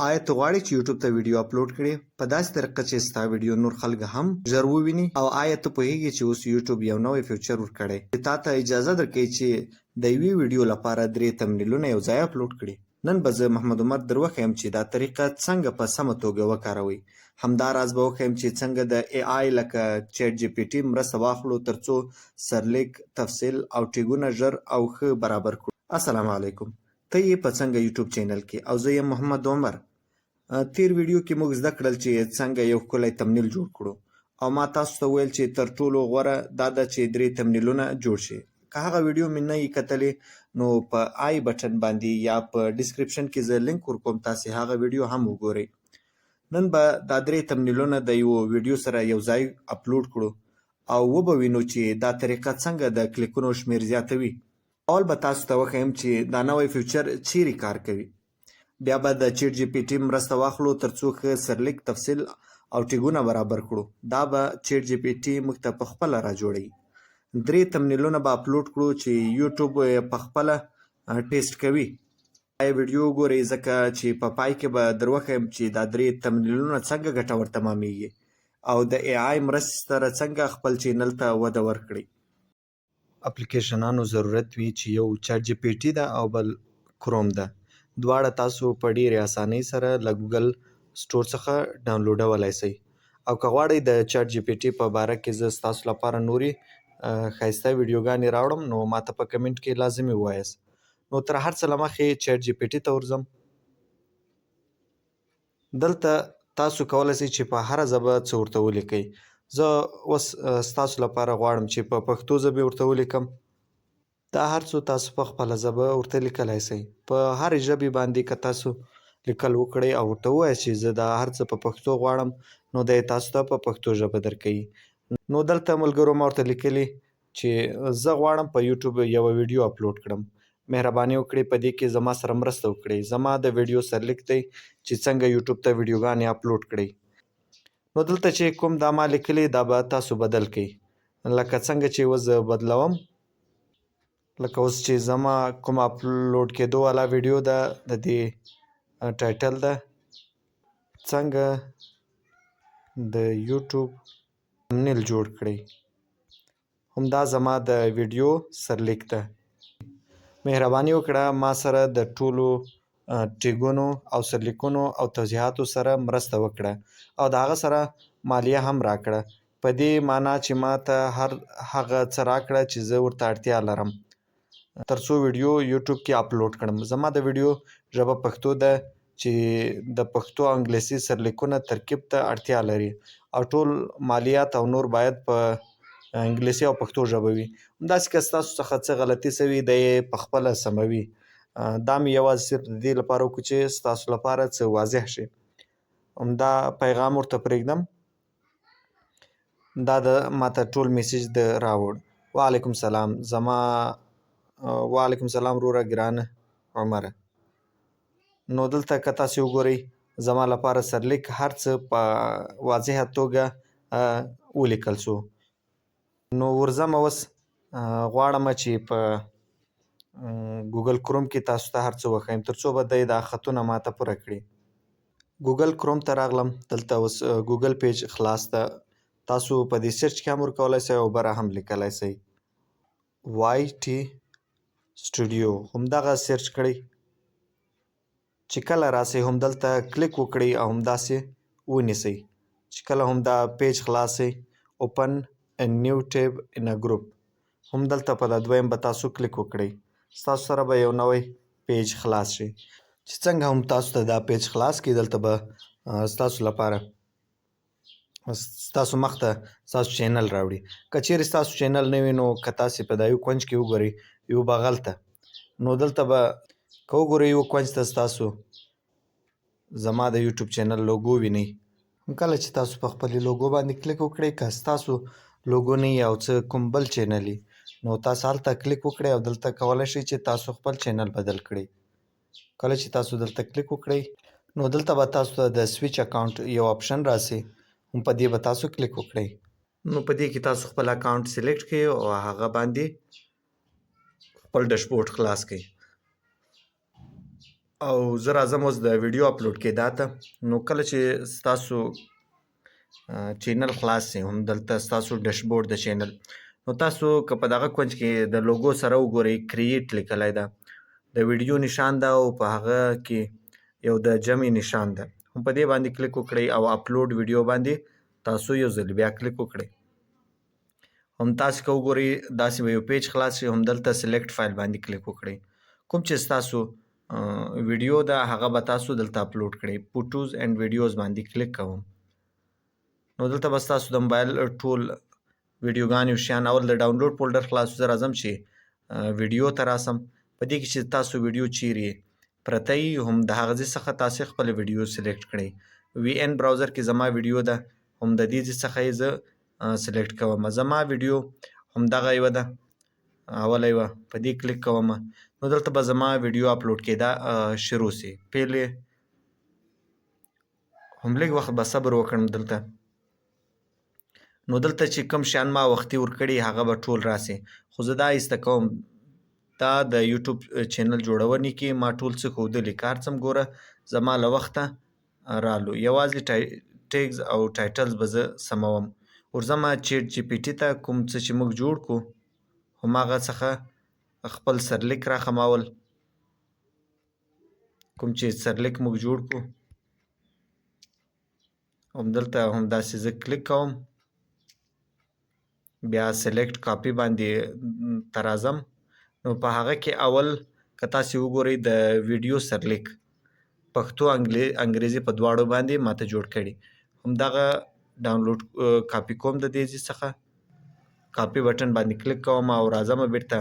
آیا ته غواړې چې یوټیوب ته ویډیو اپلوډ کړې په داسې طریقه چې ستا ویډیو نور خلک هم ژر وویني؟ او آیا ته پوهیږې چې اوس یوټیوب یو نوی فیچر ورکړی چې تا ته اجازه درکوي چې د یوې ویډیو لپاره درې تمنیلونه یو ځای اپلوډ کړې؟ نن به زه محمد عمر در وښیم چې دا طریقه څنګه په سمه توګه وکاروئ. همدا راز به وښیم چې څنګه د AI لکه چیټ جي پي ټي مرسته واخلو ترڅو سرلیک، تفصیل او ټیګونه ژر او ښه برابر کړو. السلام علیکم، ته یې په څنګه یوټیوب چینل کې او زه یم محمد عمر. تیر ویډیو کې موږ زده کړل چې څنګه یو ښکلی تمنیل جوړ کړو او ما تاسو ته ویل چې تر ټولو غوره دا ده چې درې تمنیلونه جوړ شي. که هغه ویډیو مې نه یي کتلې نو په i بټن باندې یا په ډیسکریپشن کې زه لینک ورکوم، تاسې هغه ویډیو هم وګورئ. نن به دا درې تمنیلونه د یو ویډیو سره یو ځای اپلوډ کړو او وبه وینو چې دا طریقه څنګه د کلیکونو شمیر زیاتوي. اول به تاسو ته وښیم چې دا نوی فیچر چیرې کار کوي. بیا به د چیټ جي پي ټي مرسته واخلو ترڅو ښه سرلیک، تفصیل او ټیګونه برابر کړو. دا به چیټ جي پي ټي موږ ته په خپله را جوړوي. درې تمنیلونه به اپلوډ کړو چې یوټیوب یې په خپله ټیسټ کوي. آیا ویډیو وګورئ ځکه چې په پای کې به در وښیم چې دا درې تمنیلونه څنګه ګټور تمامیږي او د AI مرستې سره څنګه خپل چینل ته وده ورکړئ. اپلیکیشنانو ضرورت وي چې یو چټ جي پي ټي ده او بل کروم ده. دواړه تاسو په ډېرې اسانۍ سره له ګوګل سټور څخه ډاونلوډولای شئ. او که غواړئ د چټ جي پي ټي په باره کې زه ستاسو لپاره نورې ښایسته ویډیوګانې راوړم نو ماته په کمنټ کې لازمي ووایاست. نو تر هر څه له مخې چټ جي پي ټي ته ورځم. دلته تاسو کولای شئ چې په هره ژبه څه ورته ولیکئ. زه اوس ستاسو لپاره غواړم چې په پښتو ژبې ورته ولیکم. دا هر څه تاسو په خپله ژبه ورته لیکلای شئ. په هرې ژبې باندې که تاسو لیکل وکړئ او ورته ووایاست چې زه دا هر څه په پښتو غواړم نو دی تاسو ته په پښتو ژبه درکوي. نو دلته ملګرو ما ورته لیکلي چې زه غواړم په یوټیوب یوه ویډیو اپلوډ کړم، مهرباني وکړئ په دې کې زما سره مرسته وکړئ. زما د ویډیو سرلیک دی چې څنګه یوټیوب ته ویډیوګانې اپلوډ کړئ. نو دلته چې کوم دا ما لیکلي دا به تاسو بدل کړئ، لکه څنګه چې اوس زه بدلوم. لکه اوس چې زما کوم اپلوډ کېدو والا ویډیو ده د دې ټایټل ده څنګه د یوټیوب تمنیل جوړ کړئ. همدا زما د ویډیو سرلیک ده. مهرباني وکړه ما سره د ټولو ټیګونو او سرلیکونو او توضیحاتو سره مرسته وکړه او د هغه سره مالیه هم راکړه، په دې معنا چې ما ته هر هغه څه راکړه چې زه ورته اړتیا لرم ترڅو ویډیو یوټیوب کې اپلوډ کړم. زما د ویډیو ژبه پښتو ده چې د پښتو او انګلیسي سرلیکونه ترکیب ته اړتیا لري او ټول مالیات او نور باید په انګلیسي او پښتو ژبه وي. همداسې که ستاسو څخه څه غلطي سوي دی یې په خپله سموي. دا مې یوازې صرف د دې لپاره وکړو چې ستاسو لپاره څه واضح شي. همدا پیغام ورته پرېږدم. دا د ماته ټول میسج د راوړ. وعلیکم سلام زما وعلیکم سلام وروره ګرانه عمره. نو دلته که تاسو وګورئ زما لپاره سرلیک هر څه په واضحه توګه ولیکل شو. نو ورځم اوس غواړم چې په ګوګل کروم کې تاسو ته هر څه وښیم ترڅو به دی دا خطونه ماته پوره کړي. ګوګل کروم ته راغلم، دلته اوس ګوګل پیج خلاص ده. تاسو په دې سرچ کې هم ورکولای شئ او بره هم لیکلای شئ. وای ټي سټوډیو همدغه سرچ کړئ. چې کله راسئ هم دلته کلیک وکړئ او همداسې ونیسئ. چې کله هم دا پیج خلاص شي اوپن ا نیو ټیب ان ا ګروپ هم دلته په دا دویم به تاسو کلیک وکړئ. ستاسو سره به یو نوی پیج خلاص شي. چې څنګه هم تاسو ته دا پیج خلاص کړي دلته به ستاسو لپاره ستاسو مخ ته ستاسو چینل راوړي. که چیرې ستاسو چینل نه وي نو که تاسې په دا یو کونج کې وګورئ یو بغل ته نو دلته به که وګورئ یو کونج ته ستاسو زما د یوټیوب چینل لوګو وینئ. کله چې تاسو په خپلې لوګو باندې کلیک وکړئ که ستاسو لوګو نه وي او څه کوم بل چینل وي نو تاسو هلته کلیک وکړئ او دلته کولی شئ چې تاسو خپل چینل بدل کړئ. کله چې تاسو دلته کلیک وکړئ نو دلته به تاسو ته د سویچ اکاونټ یو آپشن راسي، هم په دې به تاسو کلیک وکړئ. نو په دې کې تاسو خپل اکاونټ سلیکټ کړئ او هغه باندې خپل ډشبورډ خلاص کړئ. او زه راځم اوس د ویډیو اپلوډ کېدا ته. نو کله چې ستاسو چینل خلاص شي، هم دلته ستاسو ډشبورډ د چینل، نو تاسو که په دغه کونج کې د لوګو سره وګورئ، کریټ لیکلی ده، د ویډیو نشان ده او په هغه کې یو د جمع نشان ده، هم په دې باندې کلیک وکړئ او اپلوډ ویډیو باندې تاسو یو ځل بیا کلیک وکړئ. هم تاسو که وګورئ، داسې به یو پیج خلاص شي. هم دلته سلیکټ فایل باندې کلیک وکړئ، کوم چې ستاسو ویډیو ده هغه به تاسو دلته اپلوډ کړئ. فوټوز اینډ ویډیوز باندې کلیک کوم، نو دلته به ستاسو د موبایل ټول ویډیوګانې او شیان اول د ډاونلوډ فولډر خلاص. زه راځم چې ویډیو ته راسم، په دې کې چې تاسو ویډیو چیرې پرته یي، هم د هغه ځای څخه تاسو خپله ویډیو سلیکټ کړئ. وي ان براوزر کې زما ویډیو ده، هم د دې ځای څخه یې زه سلیکټ کوم. زما ویډیو هم دغه یوه ده، اوله یوه، په دې کلیک کوم، نو دلته به زما ویډیو اپلوډ کېدا شروع سي. پیلې هم لږ وخت به صبر وکړم دلته. نو دلته چې کوم شیان ما وختي ورکړي هغه به ټول راسي، خو زه دا ایسته کوم. دا د یوټیوب چینل جوړونې کې ما ټول څه ښودلي، که هر څه ګوره زما له وخته رالو، یوازې ټیګز او ټایټلز به زه سموم. ورځمه چیټ جي پي ټي ته، کوم څه چې موږ جوړ کړو هماغه څخه خپل سرلیک راخماول، کوم چې سرلیک موږ جوړ کړو همدلته همداسې زه کلیک کوم، بیا سلیکټ کاپي باندې ته راځم. نو په هغه کې اول که تاسې وګورئ، د ویډیو سرلیک پښتو انګریزي په دواړو باندې ماته جوړ کړي. همدغه ډاونلوډ کاپي کوم، د دې ځای څخه کاپي بټن باندې کلیک کوم او راځم بیرته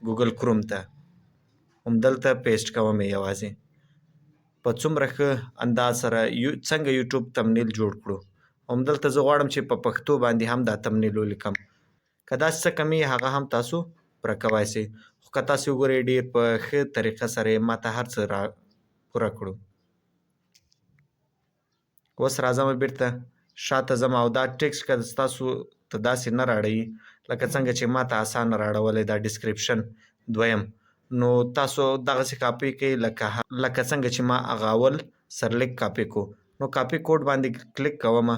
ګوګل کروم ته، همدلته پیسټ کوم یې. یوازې په څومره ښه انداز سره یو څنګه یوټیوب تمنیل جوړ کړو. همدلته زه غواړم چې په پښتو باندې هم دا تمنیل ولیکم. که داسې څه کمي هغه هم تاسو پوره کوای شئ، خو که تاسو وګورئ، ډېر په ښه طریقه سره یې ماته هر څه را پوره کړو. اوس راځم بیرته شاته ځم او دا ټیکسټ که ستاسو ته داسې نه راړوي لکه څنګه چې ماته اسانه راړولی دا ډسکرپشن دویم، نو تاسو دغسې کاپي کړئ لکه څنګه چې ما هغه اول سرلیک کاپي کو. نو کاپي کوډ باندې کلیک کوم،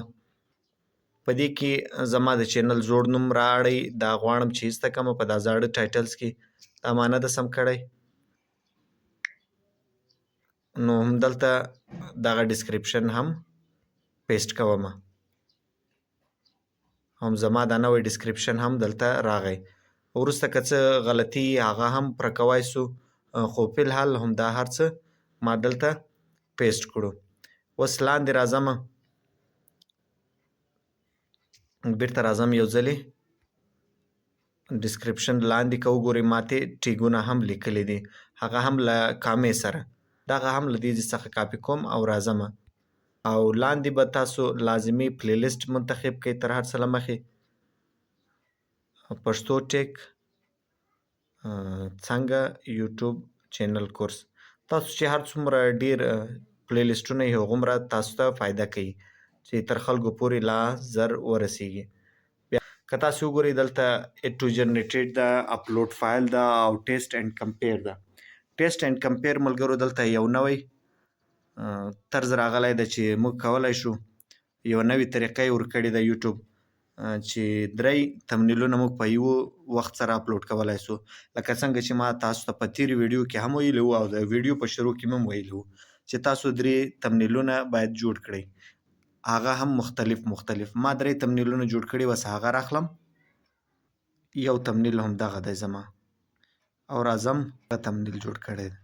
په دې کې زما د چینل زوړ نوم رااړئ. دا غواړم چې ایسته کړم، په دا زاړه ټایټلز کې دا ما نه ده سم کړی. نو همدلته دغه ډسکرپشن هم پیسټ کوم، هم زما دا نوی ډسکرپشن هم دلته راغی. وروسته که څه غلطي هغه هم پوره کوای سو، خو فی الحال هم دا هر څه ما دلته پیسټ کړو. اوس لاندې راځم، بیرته راځم یو ځلې ډسکرپشن لاندې که وګورئ، ماته ټیګونه هم لیکلي دي، هغه هم له کامې سره. دغه هم له دې ځای څخه کاپي کوم او راځم او لاندې به تاسو لازمي پلی لیست منتخب کړئ. تر هر څه له مخې پښتو ټیک څنګه یوټیوب چینل کورس، تاسو چې هر څومره ډیر پلی لیستونه یې هغومره تاسو ته فایده کوي چې تر خلکو پورې لا زر ورسیږي. بیا که تاسو وګورئ، دلته ټو جنریټډ ده، اپلوډ فایل ده او ټیسټ اینډ کمپیر ده. ټیسټ اینډ کمپیر ملګرو، دلته یو نوی طرز راغلی ده چې موږ کولای شو، یو نوې طریقه یې ورکړې ده یوټیوب چې درې تمنیلونه موږ په یو وخت سره اپلوډ کولای شو، لکه څنګه چې ما تاسو ته په تېرې ویډیو کې هم ویلي وو او د ویډیو په شروع کې مې هم ویلي وو چې تاسو درې تمنیلونه باید جوړ کړئ، هغه هم مختلف مختلف. ما درې تمنیلونه جوړ کړي، اوس هغه راخلم. یو تمنیل هم دغه دی زما او راځم تمنیل جوړ کړی دی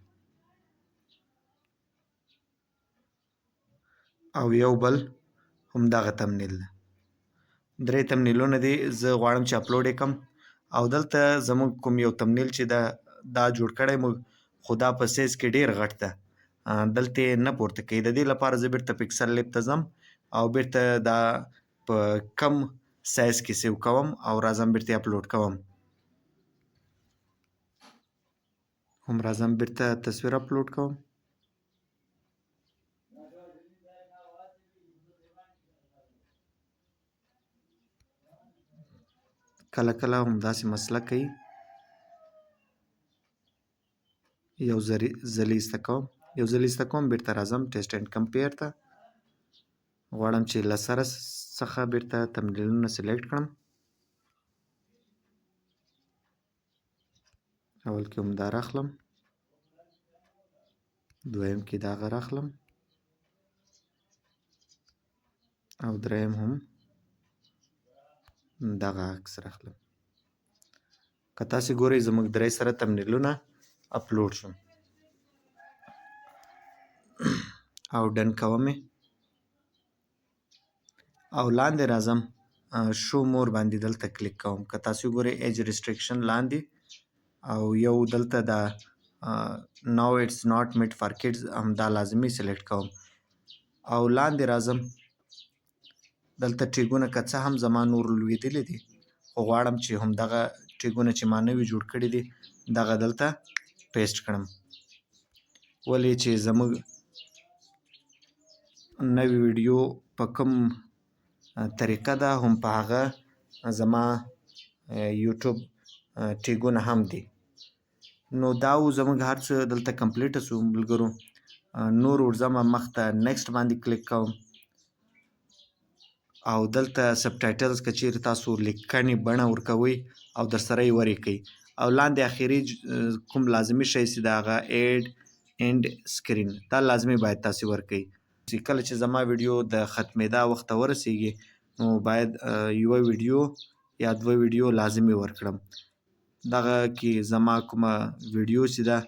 او یو بل هم دغه تمنیل ده. درې تمنیلونه دي، زه غواړم چې اپلوډ یې کړم. او دلته زموږ کوم یو تمنیل چې دا جوړ کړی موږ، خو دا په سایز کې ډیر غټ ده، دلته یې نه پورته کوي. د دې لپاره زه بیرته پیکسل لیب ته ځم او بیرته دا په کم سایز کې سیو کوم او راځم بیرته اپلوډ کوم. هم راځم بیرته تصویر اپلوډ کوم. کله کله هم داسې مسله کوي. یو ځلې ایسته کوم، یو ځل ایسته کوم، بیرته راځم test and compare ته. غواړم چې له سره څخه بیرته thumbnail ونه select کړم. اول کې هم دا راخلم، دویم کې دغه راخلم او دریم هم دغه عکس راخلم. که تاسې ګورئ زموږ درې سره thumbnail ونه اپلوډ شو او done کوم یې. او لاندې راځم show more باندې دلته کلیک کوم. که تاسو ګورئ age restriction لاندې او یو دلته دا no it's not made for kids هم دا لازمي select کوم. او لاندې راځم دلته tag ونه که څه هم زما نور لوېدلي دي، خو غواړم چې هم دغه tag ونه چې ما نوي جوړ کړي دي دغه دلته paste کړم. ولې چې زموږ نوې ویډیو په کوم طریقه ده هم په هغه زما یوټیوب tag ونه هم دي. نو دا و زموږ هر څه دلته complete سو ملګرو. نور ورځمه مخته next باندې کلیک کوم او دلته subtitles که چیرې تاسو لیکنې بڼه ورکوئ او در سره یې ولیکئ. او لاندې اخري کوم لازمي شی چې د هغه add end screen دا لازمي باید تاسې ورکئ. چې کله چې زما ویډیو د ختمېدا وخت ته ورسیږي نو باید یوه ویډیو یا دوه ویډیو لازمي ورکړم. دغه کې زما کومه ویډیو چې ده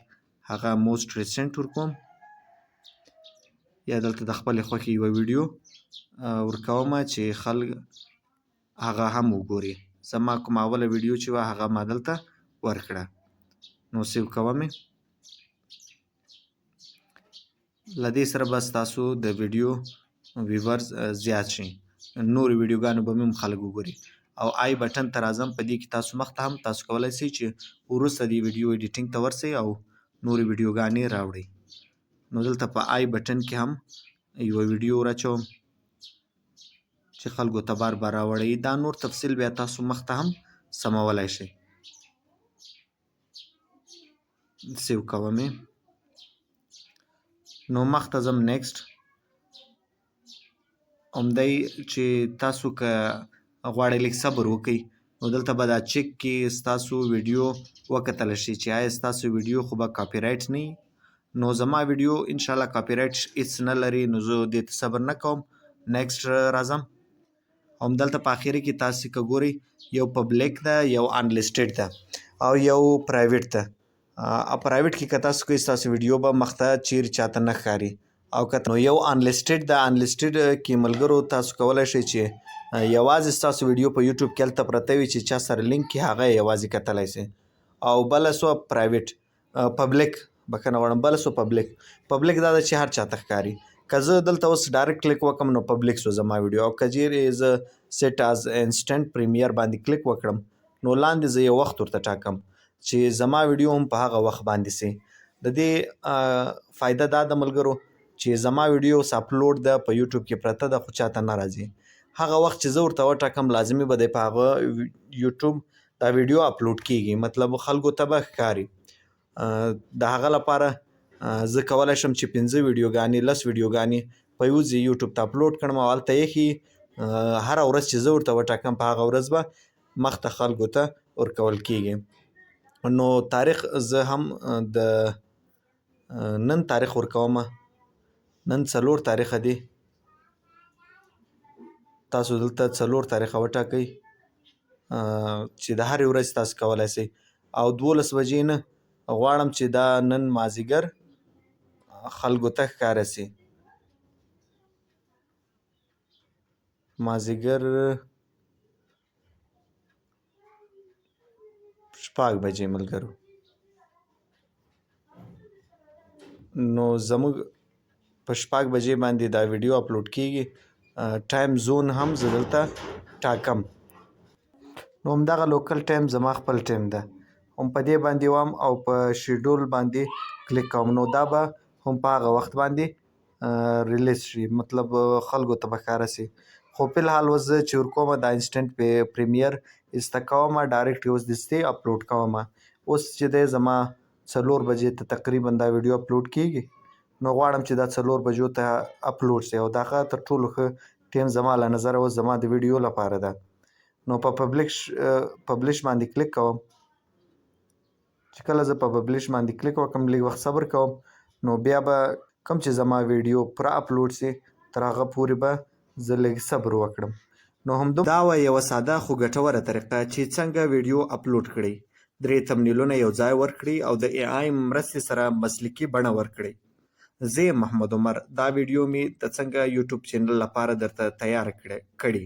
هغه most recent ورکوم، یا دلته د خپلې خوښې یوه ویډیو ورکوم چې خلک هغه هم وګوري. زما کومه اوله ویډیو چې وه هغه ما دلته ورکړه. نو save کوم یې. له دې سره به ستاسو د ویډیو viewers زیات شي، نورو ویډیوګانو به مې هم خلک وګوري. او i button ته راځم، په دې کې تاسو مخته هم تاسو کولی شئ چې وروسته دې ویډیو editing ته ورسئ او نورې ویډیوګانې راوړئ. نو دلته په i button کې هم یوه ویډیو راچوم چې خلکو ته بار بار راوړئ. دا نور تفصیل بیا تاسو مخته هم سمولی شئ. save کوم یې. نو مخته ځم next. همدی چې تاسو که غواړئ لږ صبر وکئ نو دلته به دا چک کې ستاسو ویډیو وکتل شي چې آیا ستاسو ویډیو خو به copyright نه وي. نو زما ویډیو انشاءالله copyright هیڅ نه لري، نو زه دې ته صبر نه کوم. next راځم. همدلته په اخري کې تاسو که ګورئ یو public ده، یو unlisted ده او یو private ده. private کې که تاسو کوئ ستاسو ویډیو به مخته چیرې چاته نه ښکاري. او که نو یو unlisted ده، unlisted کې ملګرو تاسو کولی شئ چې یوازې ستاسو ویډیو په یوټیوب کې هلته پرته وي چې چا سره لینک کې هغه یې یوازې کتلی شي. او بله سوه private public، بښنه غواړم، بله سوه public. public دا ده چې هر چاته ښکاري. که زه دلته اوس direct کلیک وکړم نو public سو زما ویډیو، او که چیرې زه set as instant premiere باندې کلیک وکړم نو لاندې زه یو وخت ورته ټاکم چې زما ویډیو هم په هغه وخت باندې سي. د دې فایده دا ده ملګرو چې زما ویډیو اوس اپلوډ ده په یوټیوب کې پرته ده خو چاته نه راځي. هغه وخت چې زه ورته وټاکم لازمي به دی په هغه یوټیوب دا ویډیو اپلوډ کیږي، مطلب خلکو ته به ښکاري. د هغه لپاره زه کولی شم چې 5 ویډیوګانې 10 ویډیوګانې په یو ځای یوټیوب ته اپلوډ کړم او هلته یې ښي هره ورځ چې زه ورته وټاکم په هغه ورځ به مخته خلکو ته ورکول کیږي. نو تاریخ زه هم د نن تاریخ ورکوم، نن 4 تاریخه دی. تاسو دلته 4 تاریخه وټاکئ چې د هرې ورځې تاسو کولی شئ. او 12 بجې نه غواړم چې دا نن مازیګر خلکو ته ښکاره شي. مازیګر 6 بجې ملګرو. نو زموږ په 6 بجې باندې دا ویډیو اپلوډ کیږي. time zone هم زه دلته ټاکم. نو همدغه local time زما خپل time ده، هم په دې باندې وم او په schedule باندې کلیک کوم. نو دا به هم په هغه وخت باندې release شي، مطلب خلکو ته به ښکاره شي. خو په الحال اوس زه چې ورکوم دا instant premiere ایسته کوم، direct یې اوس دستي اپلوډ کوم. اوس چې دی زما 4 بجې ته تقریبا دا ویډیو اپلوډ کیږي. نو غواړم چې دا 4 بجو ته اپلوډ شي او دغه تر ټولو ښه ټیم زما له نظره اوس زما د ویډیو لپاره ده. نو په پبلش باندې کلیک کوم. چې کله زه په پبلش باندې کلیک وکړم، لږ وخت صبر کوم، نو بیا به کوم چې زما ویډیو پوره اپلوډ شي، تر هغه پورې به زه لږ صبر وکړم. نو همدومره دا وه یوه ساده خو ګټوره طریقه چې څنګه ویډیو اپلوډ کړئ، درې تمنیلونه یو ځای ورکړئ او د ای آی مرستې سره مسلکي بڼه ورکړئ. زه یم محمد عمر. دا ویډیو مې د څنګه یوټیوب چینل لپاره درته تیاره کړې.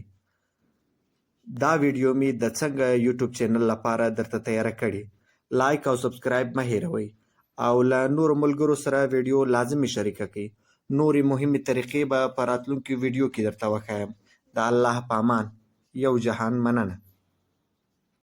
دا ویډیو مې د څنګه یوټیوب چینل لپاره درته تیاره کړې. لایک او سبسکرایب مه هېروئ او له نورو ملګرو سره ویډیو لازمي شریکه کړئ. نورې مهمې طریقې به په راتلونکي ویډیو کې درته وښایم. د الله په امان، یو جهان مننه.